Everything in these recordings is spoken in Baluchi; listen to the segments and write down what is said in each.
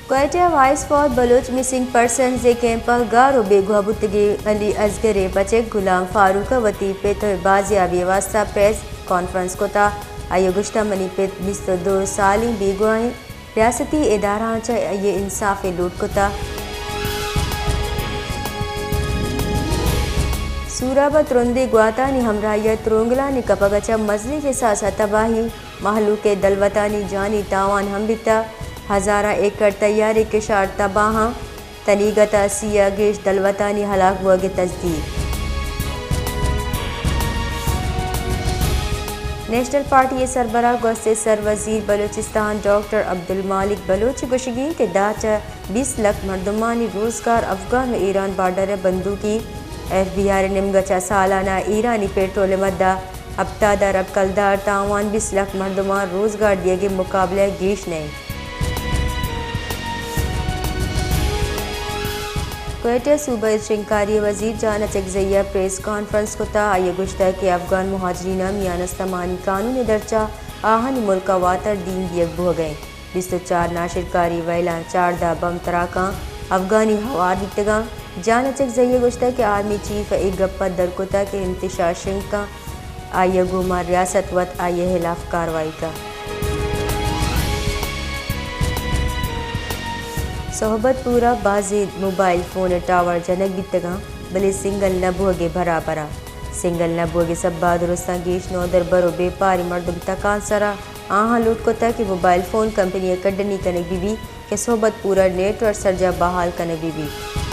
کوئٹہ ءَ voice for Baloch missing persons ءِ کیمپ ءَ گار ءُ بیگواہ بوتگیں علی اصغر ءِ بچک غلام فاروق ءَ وتی پت ءِ بازیابی ءِ واستہ پریس کانفرنس کت ءُ آئی ءَ گوشت، منی پت بیست ءُ دو سالیں بیگواہیں، ریاستی ادارہاں چہ آئی ءَ انصاف ءِ لوٹ کت۔ سوراب ءَ ترندیں گواتانی ہمراہی ءَ ترونگلانی کپگ ءَ چہ مزنیں کساس ءَ تباہی، مہلوک ءِ دلوتانی جانی تاوان ہم بیتہ، ہزاراں ایکڑ تیاریں کشار تباہاں، تنیگت ءَ سی ءَ گیش دلوتانی ہلاک بوگ ءِ تصدیق۔ نیشنل پارٹی ءِ سربراہ گوست ءِ سر وزیر بلوچستان ڈاکٹر عبدالمالک بلوچ ءِ گوشگی انت کہ دہ چہ بیست لکھ مردمانی روزگار افغان ءُ ایران بارڈر ءِ بندوکی۔ ایف بی آر ءِ نیمگ ءَ چہ سالانہ ایرانی پیٹرول ءِ مد ءَ ہپتاد ارب کلدار تاوان، بیست لکھ مردماں روزگار دیگ ءِ مقابلہ ءَ گیش نہ انت۔ کوئٹہ ءَ صوبہ ءِ شنگکاری ءِ وزیر جان اچکزئی ءَ پریس کانفرنس کت ءُ آئی ءَ گوشت کہ افغان مہاجریناں میان استمانی قانون ءِ درچ ءَ آہانی ملک ءَ واتر دیم دیگ بوگ ءَ انت۔ بیست ءُ چار ناشرکاری وئیلاں، چاردہ بم تراکاں افغانی ہوار بیتگاں۔ جان اچکزئی ءَ گوشت کہ آرمی چیف ءَ اے گپ ءَ در کت کہ انتشار شنگ کن، آئی ءَ گوما ریاست وت آئی ءِ ہلاف کاروائی کن۔ صحبت پور ءَ بازیں موبائل فون ءِ ٹاور جنگ بیتگاں، بلے سنگل نہ بوگ ءِ برابر ءَ۔ سنگل نہ بوگ ءِ سبب ءَ درستاں گیش نودربر ءُ بیپاری مردم تکانسر ءَ آہاں لوٹ کتگ کہ موبائل فون کمپنی ءَ کڈنی کنگ بہ بیت کہ صحبت پور ءَ نیٹ ورک سرجاہ بحال کنگ بہ بیت۔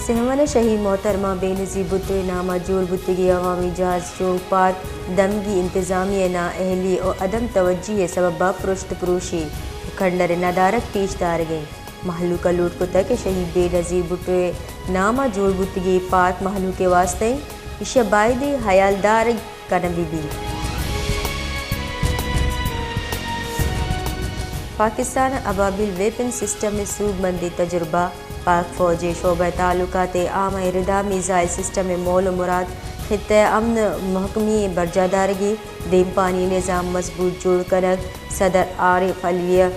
سیون ءَ شہید محترمہ بے نظیر بھٹو ءِ نام ءَ جوڑ بوتگیں عوامی جہاز چونگ پارک دمگی انتظامیہ ءِ نااہلی ءُ عدم توجہی ءِ سبب ءَ پرشت پروشی ءُ کھنڈر ءِ ندارگ پیش دارگ ءَ انت۔ مہلوک ءَ لوٹ کتگ کہ شہید بے نظیر بھٹو ءِ نام ءَ جوڑ بوتگیں پارک مہلوک ءِ واستہ انت، ایشی ءَ بائدیں ہیالداری کنگ بہ بیت۔ پاکستان ءَ ابابیل ویپن سسٹم ءِ سوبمندیں تجربہ۔ پاک فوج ءِ شعبہ تعلقات عامہ ءِ ردا میزائل سسٹم ءِ مول ءُ مراد خطہ ءِ امن ءِ محکمی ءِ برجاہ دارگی، دیمپانی نظام مضبوط جوڑ کنگ۔ صدر عارف علوی ءُ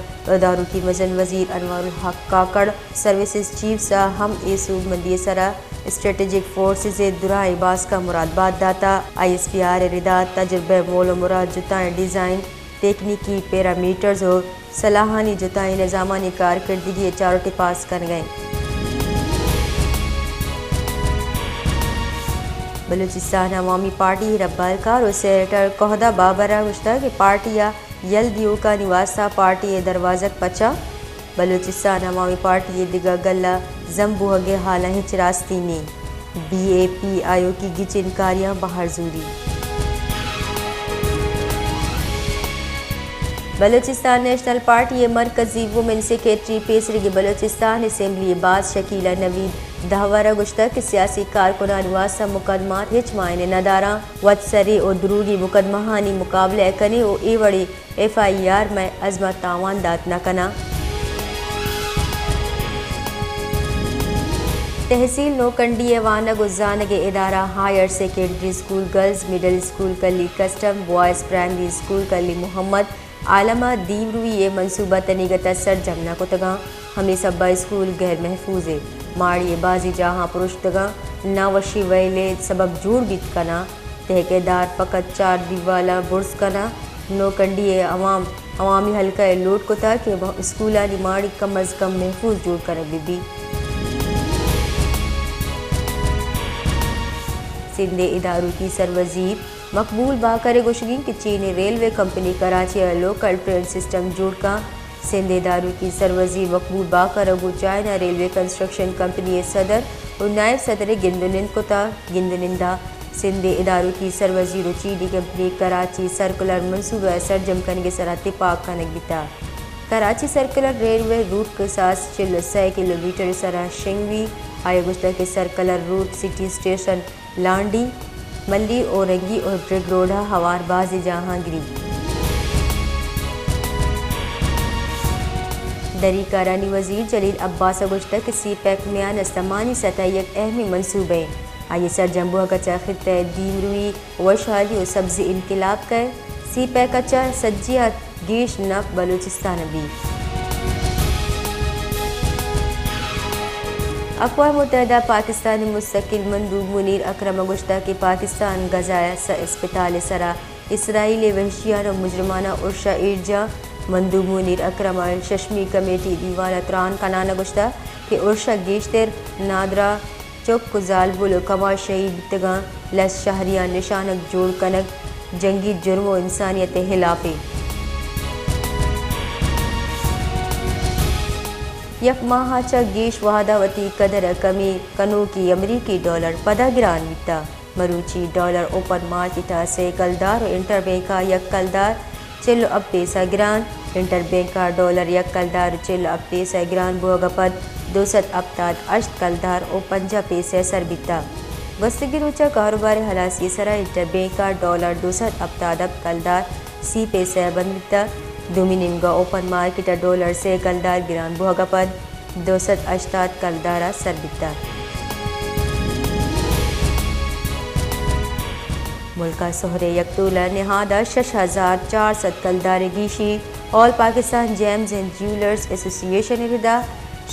داروکی مزن وزیر انوار الحق کاکڑ سروسز چیفز ءَ ہم اے سوبمندی ءِ سرا اسٹریٹجک فورسز ءِ درائیں باسک ءَ مراد بات Data. I S P R ءِ ردا تجربہ ءِ مول ءُ مراد جتائیں ڈیزائن، تکنیکی پیرامیٹرز ءُ سلاہانی جتائیں نظامانی کارکردگی ءِ چارٹی پاس کنگ ءَ انت۔ بلوچستان عوامی پارٹی ءِ ربارکار ءُ سینیٹر کہدہ بابر ءَ گوشتگ کہ پارٹی ءَ یل دیوکانی واستہ پارٹی ءِ دروازگ پچ اَنت۔ بلوچستان عوامی پارٹی ءِ دگہ گل ءَ زم بوھگ ءِ حالاں ہچ راستی نی۔ بی اے پی آیوکی گچین کاریاں بہر زوری۔ بلوچستان نیشنل پارٹی ءِ مرکزی وومن سیکرٹری پیسریگیں بلوچستان اسمبلی ءِ باز شکیلہ نوید دہور ءَ گوشتگ کہ سیاسی کارکنانی واستہ مقدمات ہچ معنی نہ داراں، وت سری ءُ دروگی مقدمہانی مقابلہ ءَ کنیں ءُ اے وڑیں ایف آئی آر مئے ازم ءَ تاوان دات نہ کناں۔ تحصیل نوکنڈی ءِ وانگ ءُ زانگ ءِ ادارہ higher secondary school girls, middle school کلی کسٹم، بوائز پرائمری اسکول کلی محمد عالم ءَ دیمروی ءِ منصوبہ تنیگت ءَ سرجم نہ کتگاں، ہمے سبب ءَ اسکول غیر محفوظ ءِ ماڑی ءِ بازیں جاہاں پروشتگاں، ناوشی وئیل ءِ سبب جوڑ بیت کناں۔ ٹھیکیدار فقط چار دیوالاں برز کناں۔ نوکنڈی ءِ عوام عوامی حلقہ ءَ لوٹ کتگ کہ اسکولانی ماڑی کم از کم محفوظ جوڑ کنگ بہ بیت۔ سندھ ءِ اداروکی سروزیر مقبول باقر ءِ گوشگ انت کہ چینی ریلوے کمپنی کراچی ءَ لوکل ٹرین سسٹم جوڑ کنت۔ سندھ ءِ اداروکی سروزیر مقبول باقر ءَ گوں چائنا ریلوے کنسٹرکشن کمپنی ءِ صدر ءُ نائب صدر ءَ گند ءُ نند کتگ۔ گند ءُ نند ءَ سندھ ءِ اداروکی سروزیر ءُ چینی کمپنی کراچی سرکلر منصوبہ ءِ سرجم کنگ ءِ سرا تپاک کنگ بیتگ۔ کراچی سرکلر ریلوے روٹ کساس چل ءُ سئے کلومیٹر ءِ سرا شنگ بیت۔ آئی ءَ گوشتگ کہ circular route city station Landhi, ملی، اورنگی ءُ ڈرگ روڈ ءَ ہوار بازیں جاہاں گریت۔ دری کارانی وزیر جلیل عباس ءَ گوشتگ کہ سی پیک میان استمانی سطح ءَ یک اہمیں منصوبہ اِنت۔ آئی ءِ سرجم بوگ ءَ چہ خطہ ءَ دیمروی، وشحالی ءُ سبزیں انقلاب کئیت۔ سی پیک ءَ چہ سجی ءَ گیش نپ بلوچستان ءَ بیت۔ اقوام متحدہ ءَ پاکستان ءِ مستقل مندوب منیر اکرم ءَ گوشتگ کہ پاکستان غزہ ءِ سئے اسپتال ءِ سرا اسرائیل ءِ وحشیانہ ءُ مجرمانہ ارش ءَ ایر جاہ۔ مندوب منیر اکرم ءَ ششمی کمیٹی دیوان ءَ تران کنان ءَ گوشتگ کہ ارش ءَ گیشتر نادراہ چک ءُ زالبول ءُ کماش شہید بیتگاں، لس شہریاں نشانگ جوڑ کنگ جنگی جرم ءُ انسانیت ءِ ہلاپے۔ یک ماہ ءَ چہ گیش وہد ءَ وتی قدر ءَ کمی کنوکیں امریکی ڈالر پدا گران بیتگ۔ مروچی ڈالر اوپن مارکیٹ ءَ سے کلدار ءُ انٹر بینک ءَ یک کلدار چل ءُ ہپت پیسہ گران۔ انٹر بینک ءَ ڈالر یک کلدار ءُ چل ءُ ہپت پیسہ گران بوگ ءَ پد دو سد ہپتاد ہشت کلدار ءُ پنجاہ پیسہ ءَ سر بیتگ۔ گوستگیں روچ ءَ کاروبار ءِ ہلاسی ءِ سرا انٹر بینک ءَ ڈالر دو سد ہپتاد ہپت کلدار سی پیسہ ءَ بند بیتگ۔ دومی نیمگ ءَ اوپن مارکیٹ ءَ ڈالر سے کلدار گران بوگ ءَ پد دو سد ہشتاد کلدار ءَ سر بیتگ۔ ملک ءَ سہر ءِ یک ٹول ءِ نہاد ءَ شش ہزار چار سد کلدار ءِ گیشی۔ آل پاکستان جیمز اینڈ جیولرز ایسوسی ایشن ءِ ردا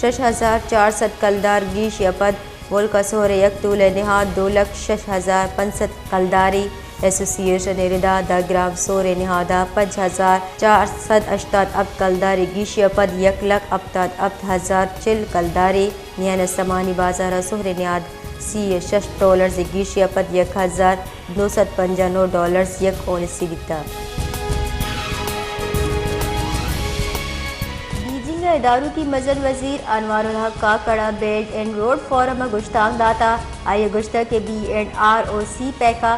شش ہزار چار سد کلدار گیشی ءَ پد ملک ءَ سہر ءِ یک ٹول ءِ نہاد دو لکھ شش ہزار پنچ سد کلداری۔ ایسوسی ایشن ءِ ردا دہ گرام سہر ءِ نہاد ءَ پنچ ہزار چار سد ہشتاد ہپت کلداری گیشی ءَ پد یک لکھ ہپتاد ہپت ہزار چل کلداری۔ میان استمانی بازار ءَ سہر ءِ نہاد سی ءُ شش ڈالرز ءِ گیشی ءَ پد یک ہزار نو سد پنجاہ نو ڈالرز یک اونسی بیتگ۔ بیجنگ ءَ ادارکی مزن وزیر انوار الحق کاکڑ ءَ بیلٹ اینڈ روڈ فورم ءَ گشتانک داتگ۔ آئی ءَ گوشتگ کہ بی اینڈ آر ءُ سی پیک ءَ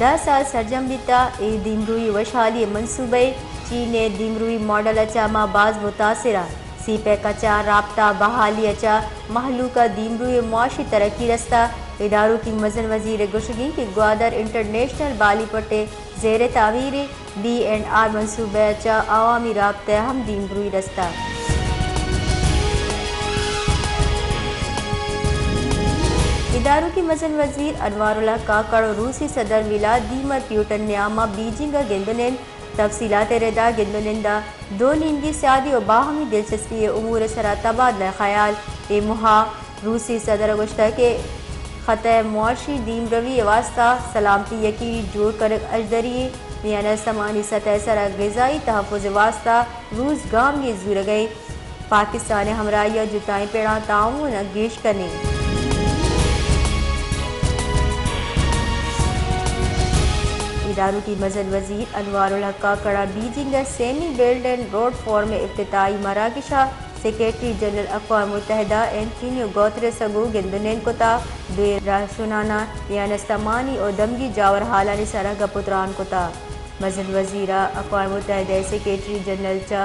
دہ سال سرجم بیتگ۔ اے دیمروئی وشحالی ءِ منصوبہ ءِ چین ءِ دیمروئی ماڈل ءَ چہ ما باز متاثر آں۔ سی پیک ءَ چہ رابطہ بحالی ءَ چہ مہلوک ءَ دیمروئی ءُ معاشی ترقی رستگ۔ ادارکی مزن وزیر ءِ گوشگ اِنت کہ گوادر انٹرنیشنل بالی پٹ ءِ زیر تعمیر ءِ بی اینڈ آر منصوبہ ءَ چہ عوامی رابطہ ءَ ہم دیمروئی رستگ۔ ادارکی مزن وزیر انوار الحق کاکڑ ءُ روسی صدر ولادیمر پیوٹن ءِ نیام ءَ بیجنگ ءَ گند ءُ نند۔ تفصیلات ءِ ردا گند ءُ نند ءَ دو نیمگی سیادی ءُ باہمی دلچسپی ءِ امور ءِ سرا تبادلہ خیال۔ اے موہ ءَ روسی صدر ءَ گوشتگ کہ خطہ ءِ معاشی دیمروی ءِ واستہ سلامتی یقینی جوڑ کنگ اژدری اِنت۔ میان استمانی سطح ءِ سرا غذائی تحفظ ءِ واستہ روس گامگیج زورگ ءَ اِنت۔ پاکستان ءِ ہمراہی ءَ جتائیں پڑاں تعاون ءَ گیش کنیں۔ ادارکی مزن وزیر انوار الحق کاکڑ ءَ بیجنگ ءِ semi belt and road forum ءِ افتتاحی مراگش ءَ سیکرٹری جنرل اقوام متحدہ انتونیو گوتریس ءَ گوں گند ءُ نند کتگ۔ دوئیں رہشوناناں میان استمانی ءُ دمگی جاور حالانی سرا گپ ءُ تران کتگ۔ مزن وزیر ءَ اقوام متحدہ ءِ سیکرٹری جنرل ءَ چہ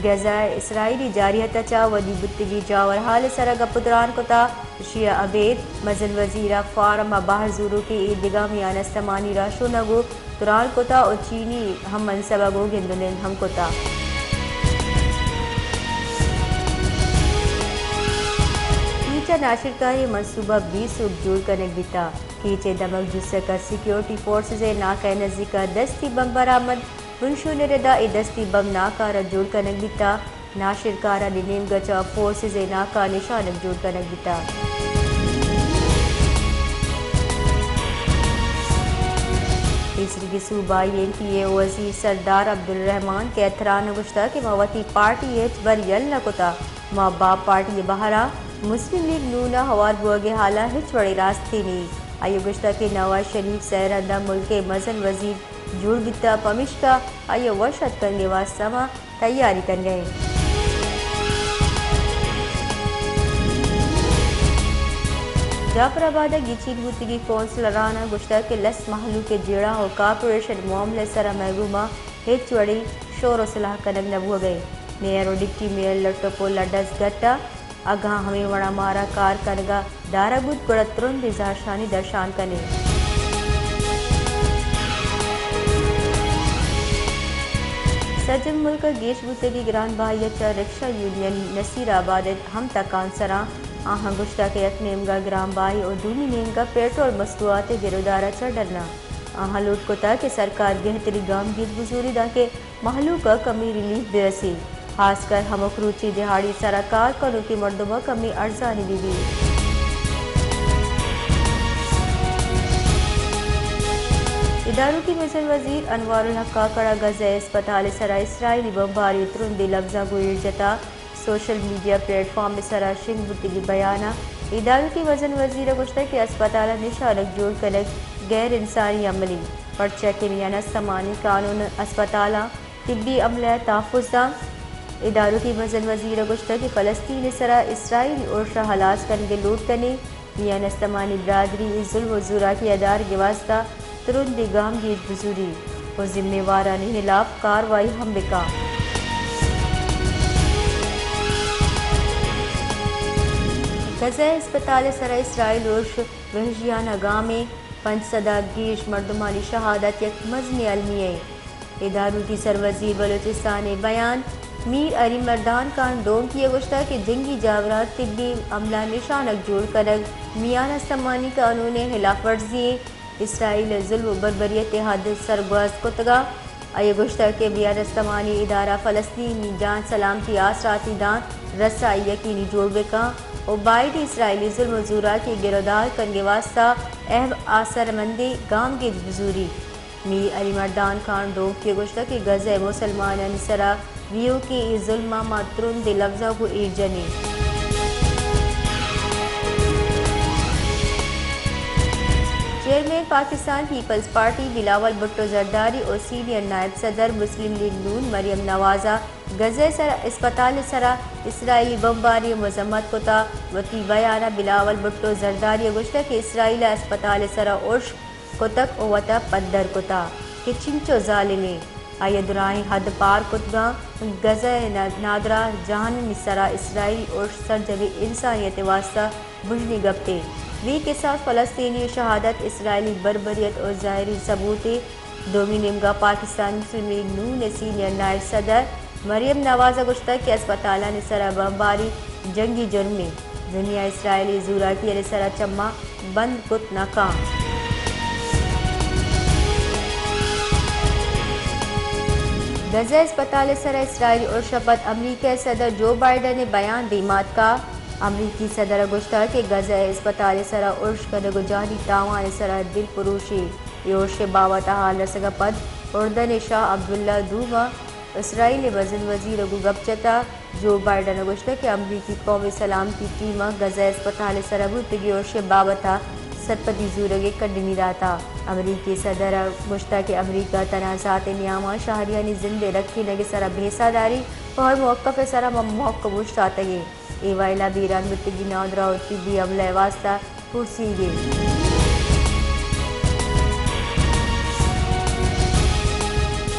غزہ ءِ اسرائیلی جارحیت ءَ چہ ودی بوتگیں جاور حال ءِ سرا گپ ءُ تران کتگ۔ ایشی ءَ ابید مزن وزیر ءَ فورم ءِ بہر زوروکیں اے دگہ میان استمانی رہشون ءَ گوں تران کتگ ءُ چینی ہم منصب ءَ گوں گند ءُ نند ہم کتگ۔ کیچ ءِ ناشرکاری ءِ منصوبہ بے سوب جوڑ کنگ بیتگ۔ کیچ ءِ دمگ جسک ءَ سیکیورٹی فورسز ءِ ناکہ ءِ نزیک ءَ دستی بمب برآمد۔ رنشون ءِ ردا اے دستی بمب ناکارہ جوڑ کنگ بیتگ۔ ناشرکارانی نیمگ ءَ چہ فورسز ءِ ناکہ ءَ نشانگ جوڑ کنگ بیتگ۔ پیسریگیں صوبائی ایم پی اے ءُ وزیر سردار عبدالرحمان کھیتران ءَ گوشتگ کہ ما وتی پارٹی ءَ ہچبر یل نہ کتگ۔ ما باپ پارٹی ءِ بہر آں۔ مسلم لیگ نون ءَ ہوار بوگ ءِ حال ءَ ہچ وڑیں راستی نیست۔ آئی ءَ گوشتگ کہ نواز شریف سئے رند ءَ ملک ءِ مزن وزیر جوڑ بیتگ، پمیشکا آئی ءَ وش اتک کنگ ءِ واستہ ما تیاری کنگ ءَ ایں۔ جعفر آباد ءَ گچین بوتگیں کونسلران ءَ گوشتگ کہ لس مہلوک ءِ جیڑہ ءُ کارپوریشن معاملہ ءِ سرا مئے گوما ہچ وڑیں شور ءُ صلاح کنگ نہ بوگ ءَ اِنت۔ میئر ءُ ڈپٹی میئر لٹ ءُ پل ءَ دزگٹ اَنت۔ اگاں ہمے وڑا مارا کار کنگ ءَ دارگ بوت، گڑا ترندیں زہرشانی درشان کنیں۔ سرجمیں ملک ءَ گیش بوتگیں گران بہائی ءَ چہ رکشہ یونین نصیر آباد ءِ ہم تکانسر اَنت۔ آہاں گوشتگ کہ یک نیمگ ءَ گران بہائی ءُ دومی نیمگ ءَ پیٹرول مستوات ءِ گرودار ءَ چہ ڈنّ اَنت۔ آہاں لوٹ کتگ کہ سرکار گہتری گامگیج بزوریت دانکہ مہلوک ء کمی ریلیف بہ رسیت، ہاسکر ہمک روچی دیہاڑی سرا کار کنوکیں مردم ء کمی ارزانی بہ بیت۔ ادارکی مزن وزیر انوار الحق کاکڑ ء غزہ ء اسپتال ء سرا اسرائیلی بمباری ء ترندیں لبزاں گوں ایر جتگ۔ سوشل میڈیا پلیٹ فارم ء سرا شنگ بوتگیں بیان ء ادارکی مزن وزیر ء گوشتگ کہ اسپتال ء نشانگ جوڑ کنگ غیر انسانی عملے، پرچا کہ میان استمانی قانون اسپتالاں طبی عملہ ء تحفظ داں۔ ادارکی مزن وزیر ء گوشتگ کہ فلسطین ء سرا اسرائیلی ارش ء ہلاس کنگ ء لوٹ کنیں، میان استمانی برادری اے ظلم و زوراکی ء دارگ ء واستہ ترندیں گامگیج بزوری و ذمہ وارانی ہلاپ کاروائی ہم بکاں۔ غزہ ء اسپتال ء سرا اسرائیل ارش وحشیانہ گامیں، پنچ سد ء گیش مردمانی شہادت یک مزنیں المیہ ایں۔ ادارکی سروزیر بلوچستان ء بیان۔ میر علی مردان خان ڈونکی ء گوشتگ کہ جنگی جاوراں طبی عملہ نشانگ جوڑ کنگ میان استمانی قانون ء ہلاف ورزی ایں، اسرائیل ء ظلم و بربریت ء حد سرگوز کتگ۔ آئی ء گوشتگ کہ میان استمانی ادارہ فلسطینی جان سلامتی آسراتی دان رسائی یقینی جوڑ بکن و باید اسرائیلی ظلم و زوراکی گرودار کنگ ء واستہ اہم آسرمندیں گامگیج بزوری۔ میر علی مردان خان ڈونکی ء گوشتگ کہ غزہ ء مسلمانانی سرا بیوکیں اے ظلماں ما ترندیں لبزاں گوں ایر جنیں۔ چیئرمین پاکستان پیپلز پارٹی بلاول بھٹو زرداری و سینئر نائب صدر مسلم لیگ نون مریم نواز ء غزہ ء سرا اسپتال ء سرا اسرائیلی بمباری ء مذمت کتگ۔ وتی بیان ء بلاول بھٹو زرداری ء گوشتگ کہ اسرائیل ء اسپتال ء سرا ارش کتگ و وت ء پدر کتگ کہ چنچو ظالمیں۔ آئی ء دراہیں حد پار کتگاں۔ غزہ ء نا-، نادراہ جہانانی سرا اسرائیلی ارش سرجمیں انسانیت ء واستہ بژنی گپے۔ بے کساس فلسطینی ء شہادت اسرائیلی بربریت ء ظاہری ثبوتے۔ دومی نیمگا پاکستان مسلم لیگ نون ء سینئر نائب صدر مریم نواز ء گوشتگ کہ اسپتالانی سرا بمباری جنگی جرمے، دنیا اسرائیلی زوراکیانی سرا چماں بند کت نہ کن۔ غزہ اسپتال ء سرا اسرائیلی ارش ء پد امریکہ ء صدر جو بائیڈن ء بیان دیما اتکا۔ امریکی صدر ء گوشتگ کہ غزہ ء اسپتال ء سرا ارش کنگ و جانی تاوان ء سرا دل پروشی۔ اے ارش ء بابت ء ہال رسگ ء پد اردن ء شاہ عبداللہ دوم ء اسرائیل ء مزن وزیر ء گوں گپ جتگ۔ جو بائیڈن ء گوشتگ کہ امریکی قومی سلامتی ٹیم ء غزہ اسپتال ء سرا بوتگیں ارش ء بابت ء سرپدی زورگ ء کڈنی داتگ۔ امریکی صدر ء گوشتگ کہ امریکہ تنازعات ء نیام ء شہریانی زند ء رکینگ ء سرا بحث ء داریت و ہر موقف ء سرا ما محکم اوشتاتگیں۔ اے وئیل ء بیران بوتگیں نادراہ و طبی عملہ ء واستہ پرسیگے۔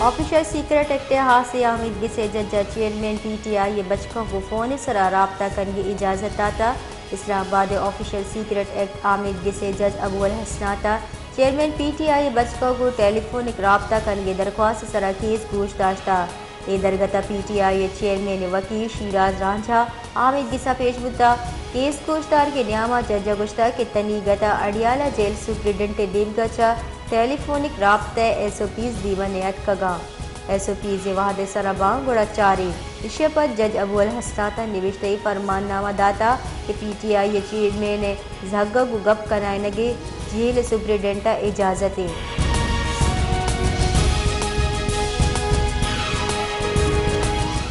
آفیشل سیکرٹ ایکٹ ء ہاسیں آمید گس ء جج ء چیئرمین پی ٹی آئی ء بچکاں گوں فون ء سرا رابطہ کنگ ء اجازت داتگ۔ اسلام آباد ء آفیشل سیکرٹ ایکٹ آمید گس ء جج ابو الحسنات ء چیئرمین پی ٹی آئی ء بچکاں گوں ٹیلی فونک رابطہ کنگ ء درخواست ء سرا کیس گوش داشتگ۔ اے درگت ء پی ٹی آئی ء چیئرمین ء وکیل شیراز رانجھا آمید گس ء پیش بوتگ۔ کیس گوشدارگ ء نیام ء جج ء گوشتگ کہ تنیگت ء اڈیالہ جیل سپرنٹنڈنٹ ء نیمگ ء چہ ٹیلی فونک رابطہ ء ایس او پیز دیما نیاتکگ انت۔ ایس او پیز ء وھد ء سرا باں گڑا چاریں۔ ایشی ء پد جج ابو الحسنات ء نبشتہی فرمان نامہ داتگ کہ پی ٹی آئی ء چیئرمین ء زھگ ء گوں گپ کنائینگ ء جیل ء سپرنٹنڈنٹ ء اجازت انت۔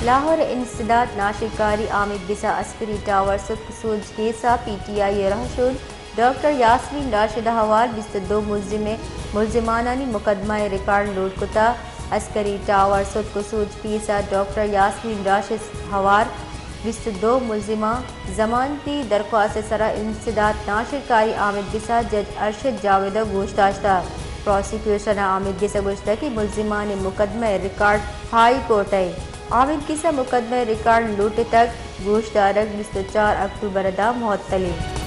لاہور ء انسداد ناشرکاری آمید گس ء عسکری ٹاور ستک سوج کیس ء پی ٹی آئی ء رہشون ڈاکٹر یاسمین راشد ء ہوار بیست ء دو ملزم ء ملزمانانی مقدمہ ء ریکارڈ لوٹ کتگ۔ عسکری ٹاور ستک سوج کیس ء ڈاکٹر یاسمین راشد ء ہوار بیست ء دو ملزماں ضمانتی درخواست ء سرا انسداد ناشرکاری آمید گس ء جج ارشد جاوید ء گوش داشتگ۔ پراسیکیوشن ء آمید گس ء گوشتگ کہ ملزمانی مقدمہ ء ریکارڈ ہائی کورٹ ء آمید گس ء مقدمہ ء ریکارڈ لوٹتگ، گوش دارگ بیست ء چار اکتوبر ء داں معطل انت۔